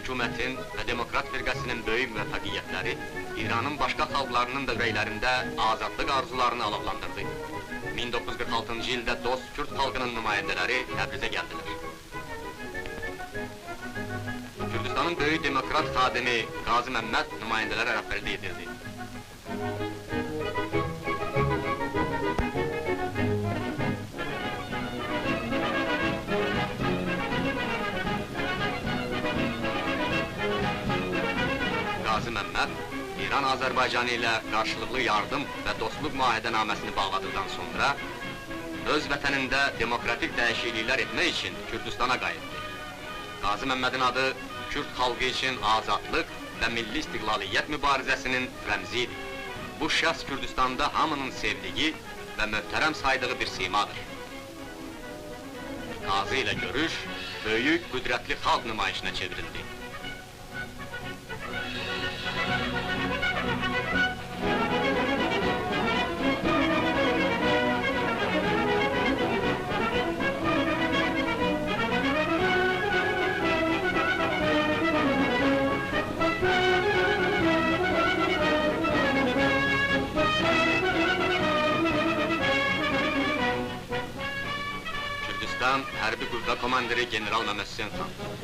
hökumətin və Demokrat Firqəsinin böyük müvəffəqiyyətləri İranın başqa xalqlarının da ürəklərində azadlıq arzularını alovlandırdı. 1946-cı ildə dost Kürd xalqının nümayəndələri Təbrizə gəldilər. Kürdistanın böyük demokrat xadimi Qazi Məmməd nümayəndələrə rəhbərlik edirdi. Qazi Məmməd, İran Azərbaycanı ilə qarşılıqlı yardım və dostluq müahidənaməsini bağladıqdan sonra öz vətənində demokratik dəyişikliklər etmək üçün Kürdistana qayıtdı. Qazi Məmmədin adı Kürd xalqı üçün azadlıq və milli istiqlaliyyət mübarizəsinin rəmzi idi. Bu şəxs Kürdistanda hamının sevdiyi və möhtərəm saydığı bir simadır. Qazi ilə görüş böyük, qüdrətli xalq nümayişinə çevrildi. Kürdistan Hərbi Qüvvə Komandiri General Məmməd Hüseyn xan.